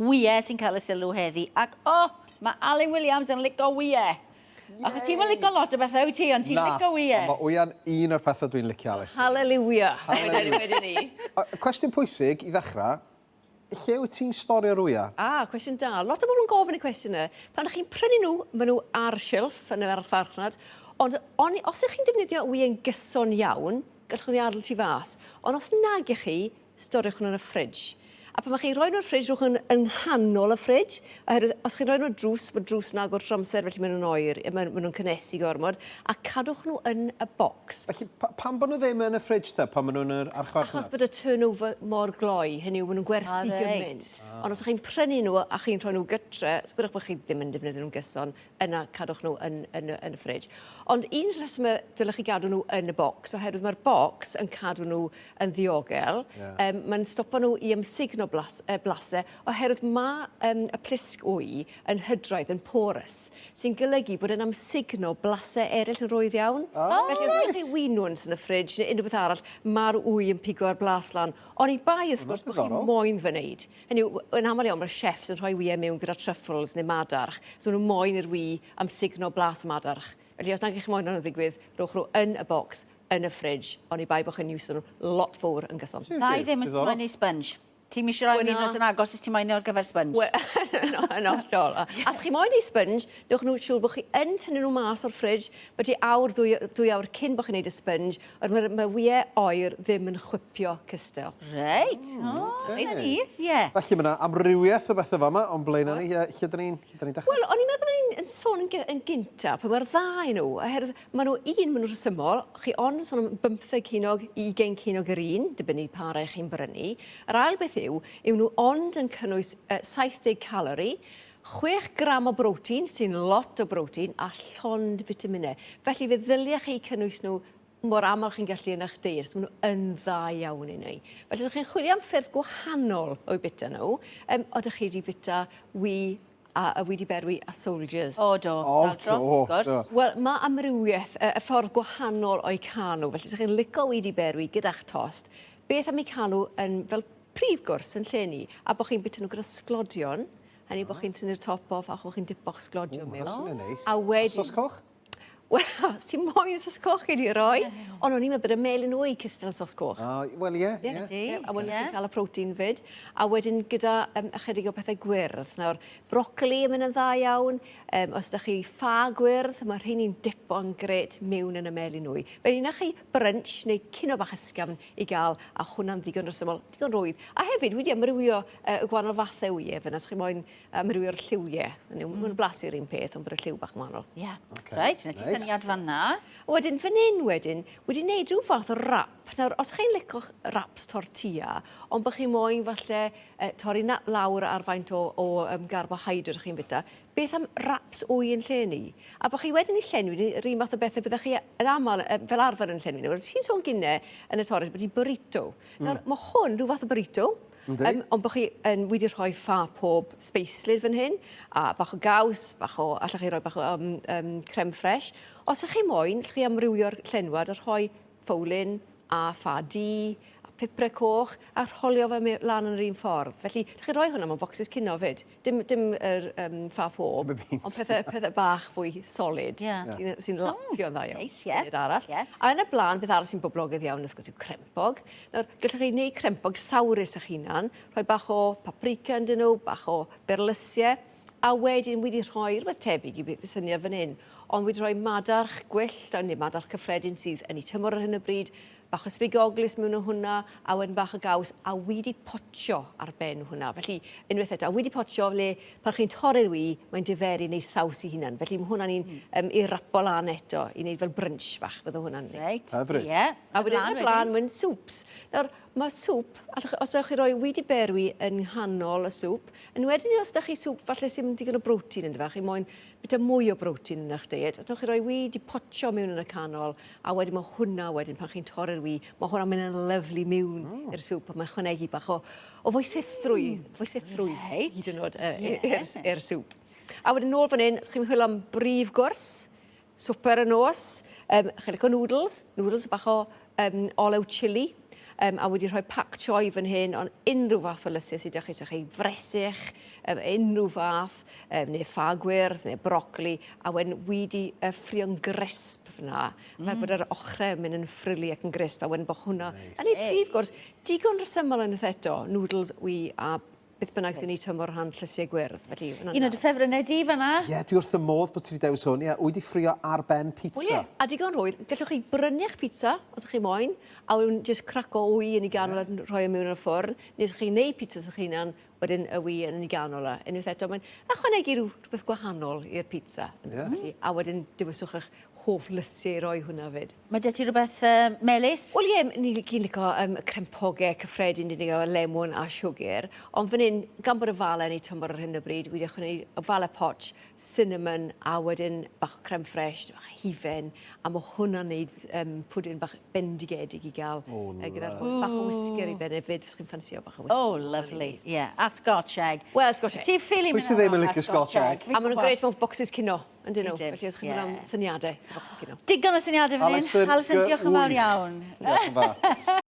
Wyau sy'n cael y sylw heddi, ac o, oh, mae Alun Williams yn lico wyau. Achos ti'm yn lico lot o bethau, wyt ti, ond ti'n lico wyau. Na, ond mae wyau'n un o'r pethau dwi'n licio, Alys. Hallelujah. Hallelujah. Wedyn ni. Cwestiwn pwysig i ddechrau, lle wyt ti'n storio'r wyau? Ah, cwestiwn da. Lot o bobl yn gofyn y cwestiwn yna. Pan ydych chi'n prynu nhw, maen nhw ar silff yn yr archfarchnad. Ond on, os ydych chi'n defnyddio wyau'n gyson iawn, gallwch chi adael tu fas. Ond os nag ych chi, Storiwch nhw yn y ffridge. A pan mae chi'n rhoi nhw'n ffridge, rhowch nhw'n yng nghanol y ffridge, oherwydd os chi'n rhoi nhw'n drws, mae drws yn agor trwy amser, felly maen nhw'n oer, maen, maen nhw'n cynnesu gormod, a cadwch nhw yn y bocs. Felly, pa, pam bod nhw ddim yn y ffridge te, pan maen nhw'n yr archfarchnad? Achos bod y turnover mor gloi, hynny yw, maen nhw'n gwerthu ah, right. gymaint. Ah. Ond os ydych chi'n prynu nhw a chi'n rhoi nhw gytre, sgwrwch bod chi ddim yn defnyddio nhw'n gyson, yna cadwch nhw yn, yn, yn y ffridge. Ond un rheswm y dylech chi gadw nhw yn y bocs, oherwydd mae'r bocs yn cadw nhw yn ddiogel. Yeah. Um, mae'n stopo nhw i ymsugno blas, blasau, oherwydd mae um, y plisg wy yn hydraidd, yn porous, sy'n golygu bod yn amsugno blasau eraill yn rwydd iawn. Oh, Felly os ydych chi winwns yn y ffridge neu unrhyw beth arall, mae'r wy yn pigo'r blas lan. Oni bai wrth gwrs bod chi moyn fy wneud. Hynny yw, yn aml iawn mae'r chefs yn rhoi wyau mewn gyda truffles neu madarch, so maen nhw moyn i'r wy amsugno blas y madarch. Felly os nag ych chi moyn hwnna ddigwydd, rhowch nhw yn y bocs, yn y fridge, oni bai bod chi'n iwso nhw lot fowr yn gyson. Na i ddim os ti'n moyn neud sponge. Ti'm eisiau rhoi hyd yn oed yn agos os ti'n moyn ar gyfer sponge. Wel, yn hollol. A os chi moyn neud sponge, newch nhw siŵr bod chi yn tynnu nhw mas o'r fridge, byti awr, ddwy, dwy awr cyn bod chi'n neud y sponge, Ond mae'r ma wyau oer ddim yn chwipio cystal. Reit. O, okay. Dyna ni. Ie. Felly mae yna amrywiaeth o bethau fama, ond blaen ni, lle, lle dyn ni'n lle ni'n dechrau? Wel, o'n i'n meddwl bod ni'n yn sôn yn, yn gynta, pan mae'r ddau nhw, oherwydd maen nhw, un, maen nhw'n rhesymol, chi ond yn sôn am 15 ceiniog, 20 ceiniog yr un, dibynnu pa rai chi'n brynu. Yr ail beth yw, yw nhw ond yn cynnwys 70 calori, 6 gram o brotein, sy'n lot o brotein, a llond fitaminau. Felly fe ddyliech chi cynnwys nhw mor aml chi'n gallu yn eich deiet, maen nhw yn dda iawn i ni. Felly os ydych chi'n chwilio am ffyrdd gwahanol o'u bita nhw, um, oeddech chi wedi bita wy a, a wy di berwi a soldiers? O, do. O, do, do. Wel, mae amrywiaeth, y, y ffordd gwahanol o'i cael nhw. Felly, os ydych chi'n lico wy di berwi gyda'ch tost, beth am eu cael nhw yn fel prif gwrs yn lle ni, a bod chi'n bita nhw gyda sglodion, Hynny yw bod chi'n tynnu'r top off a bod chi'n dipo'ch sglodion mewn. Ww, ma' hwnna'n neis. A wedyn... Sos coch? Wel, os ti moyn sos coch gei di roi, ond o'n i'n meddwl bod y melyn wy cystal â sos coch. O, wel ie, ie. Ie, a wedyn chi'n cael y protein 'fyd. A wedyn gyda um, ychydig o pethau gwyrdd. Nawr, brocoli yn mynd yn dda iawn, um, os ydych chi ffa gwyrdd, mae rheini'n dipo'n grêt mewn yn y melyn wy. Felly, na chi brunch neu cino bach ysgafn i gael, a hwnna'n ddigon rhesymol, digon rwydd. A hefyd, wedi amrywio y gwahanol fathau o wyau fyna, os chi moyn amrywio'r lliwiau. Hynny yw, mm. Maen blasu'r un peth, ond bod y lliw bach yn wahanol. Ie. Yeah. Okay. Reit, na ti nice. syniad fanna. Wedyn, fan hyn wedyn, wedi wneud rhyw fath o wrap. Nawr, os chi'n licio'ch wraps tortilla, ond bod chi moyn falle eh, torri na, lawr ar faint o, o um, garbohydrod chi'n bita, beth am wraps wy yn lle ni? A bod chi wedyn i llenwi yr un fath o bethau byddech chi yn aml fel arfer yn llenwi nhw. Ti'n sôn gynne yn y torri bod i burrito. Nawr, mae hwn rhyw fath o burrito. Yndi. Um, ond bod chi yn wedi rhoi ffa pob sbeislyd fan hyn, a bach o gaws, bach o, allwch chi roi bach o um, um, creme fraiche. Os ych chi moyn, allwch chi amrywio'r llenwad a rhoi ffowlyn a ffa du, a pupre coch, a rholio fe lan yn yr un ffordd. Felly, allwch chi roi hwnna mewn bocsys cinio 'fyd. Dim, dim yr um, ffa pob, ond pethau, pethau bach fwy solid yeah. sy'n sy lapio'n dda iawn. Neis, ie. Syniad arall. Yeah. A yn y blaen, beth arall sy'n boblogaidd iawn, wrth gwrs, yw crempog. Nawr, gallwch chi wneud crempog sawrus eich hunan, rhoi bach o paprika ynddyn nhw, bach o berlysiau, a wedyn wedi rhoi rhywbeth tebyg i syniad fan hyn, ond wedi rhoi madarch gwyllt, neu madarch cyffredin sydd yn ei tymor ar hyn o bryd, Bach o sbigoglys mewn o hwnna, a wedyn bach o gaws, a wi 'di potsio ar ben hwnna. Felly, unwaith eto, a wi 'di potsio le pan chi'n torri'r wy, mae'n diferu neu saws i hunan. Felly mae hwnna'n un mm. um, i rapo lan eto, i wneud fel brunch bach, fydde hwnna'n neis. Reit, Hyfryd. ie. A wedyn yn y blaen, mae'n soups. Nawr, mae sŵp, allwch, os ewch chi roi wy 'di berwi yn nghanol y sŵp, yn wedyn os ydych chi sŵp falle sy'n digon o brotein ynddo fe, chi moyn Bita mwy o brotein yn eich deiet. Os chi roi wy 'di potsio mewn yn y canol, a wedyn mae hwnna wedyn pan chi'n torri'r wy, mae hwnna'n mynd yn lyfli mewn mm. i'r sŵp a mae'n chwanegu bach o, o foesithrwydd, mm. foesithrwydd right. hyd yn oed uh, yeah. i'r sŵp. A wedyn nôl fan hyn, os chi'n chwilio am brif gwrs, swper y nos, um, chi'n licio noodles, noodles bach o um, olew chili. um, a wedi rhoi pak choi fan hyn, ond unrhyw fath o lysiau sydd 'da chi, so chi fresych, um, unrhyw fath, um, neu ffa gwyrdd, neu brocoli, a wedyn wedi uh, ffrio'n grisp fyna, mm. fel bod yr ochrau yn mynd yn ffrili ac yn grisp, a wedyn bod hwnna nice. yn ei prif gwrs, digon rhesymol unwaith eto, noodles, wy a beth bynnag sy'n ei tymor rhan llysiau gwyrdd. Felly, Un o dy ffefrynnau di fan'na. Ie, yeah, dwi wrth y modd bod ti wedi dewis hwn. Ie, yeah, wedi ffrio ar ben pizza. Wel ie, a digon rhwydd. Gallwch chi brynu eich pizza os ych chi moyn, a wedyn jyst craco wy yn ei ganol yeah. a rhoi e mewn yn y ffwrn. Neu os ych chi'n neud pizzas eich hunan, wedyn y wy yn ei ganol e. Unwaith eto, mae'n ychwanegu rhyw, rhywbeth gwahanol i'r pizza. Yeah. Felly, a wedyn dewiswch eich hoff lysiau i roi hwnna fyd. Mae 'da ti rhywbeth uh, melys? Wel ie, ni gyd licio um, crempogau cyffredin, dyn ni gael lemon a siwgr. Ond fan hyn, gan bod y fale yn ei tymor ar hyn o bryd, wedi ychwanegu y fale potch, cinnamon a wedyn bach o creme fraiche, bach o hufen, a mae hwnna'n neud um, pwdin bach bendigedig i gael. Oh, uh, gyda'r bach o whisky ar ei ben hefyd, os chi'n ffansio bach o whisky. Oh, lovely. Yeah, a Scotch egg. Wel, Scotch egg. Ti'n ffili Pwy sydd ddim yn licio Scotch egg? A maen nhw'n grêt mewn bocsys cino, yn dyn nhw. Felly os chi'n mynd am syniadau, bocsys cino. Digon o syniadau fan hyn. Alison, Alison, diolch yn fawr iawn. Diolch yn fawr.